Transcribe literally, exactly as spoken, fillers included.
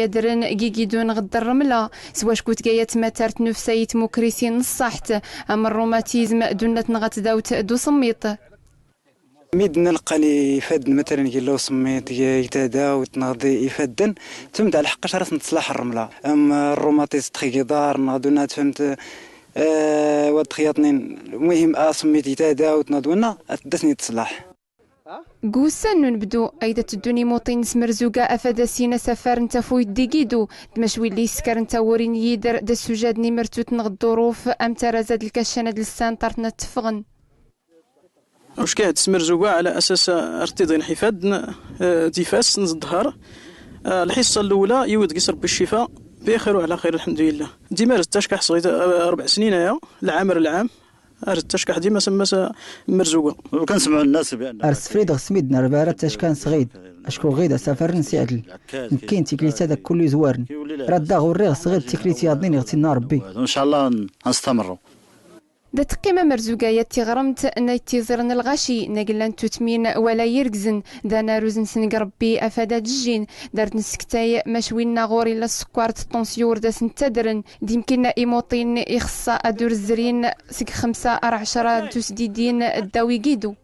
Yadren g igidu nɣ d rrmla, s wacku tga yat tmatart n ufsay i tmukrisin n ṣṣaḥt, am rrumatizm d unna tnɣa tdawt d uṣmmiṭ. Mi d-nna lqan ifadden, matalan, g illa uṣmmiṭ, g tadawt nɣ d ifadden, tfhmt, ɛla ḥeqqac ar as-nettṣlaḥ rrmla. Am rrumatizm txi g iḍar nɣ d unna, tfhmt, eh, wa d txyaṭnin, lmuhim, aṣmmiṭ g tadawt nɣ d unna, ad as-nettṣlaḥ. G wussan n unebdu ay da tteddun imuṭin n Smerzuga afad asin asafar n tafuyt d igidu, d mac willi yeskaren tawuri n yider da ssujaden imertut nɣ ḍḍuruf am taraza d lkacana d lssan ṭartna tteffɣen. Uckahed Smerzuga ɛla asas ar tt-iḍin ḥifad n, eh, d ifas n ẓḍhar. Eh, lḥiṣṣa lewla yiwid gis Rebbi ccifa, bixir u ɛla xir, lḥemdulillah. Dima ar d tackaḥ sɣid, eh, rbeɛ snin aya, lɛam ar lɛam. Ar d tackaḥ dima samma s Merzuga. وكنسمعوا الناس بأن Ar sfrideɣ smid n rbeɛ ar tackan sɣid, acku ɣid asafar n siɛdel. Nekkin tiklit ad akk kullu yezwaren. Rad daɣ urriɣ sɣid tiklit yaḍnin iɣ tinna Rebbi. وإن شاء الله نستمروا. Da teqqim Amerzuga yat tiɣremt n ayt tiẓir n lɣaci n agellan n tutmin wala yirgzen, d anaruz-nsen g Rebbi afad ad jjin, dar d-nsektay mac winna ɣur illa ssekkar d ṭṭunsyu ur da sen-ttadren, d imkinna imuṭin ixeṣṣa ad ur zrin seg xemsa ar ɛecra n tusdidin ddaw igidu.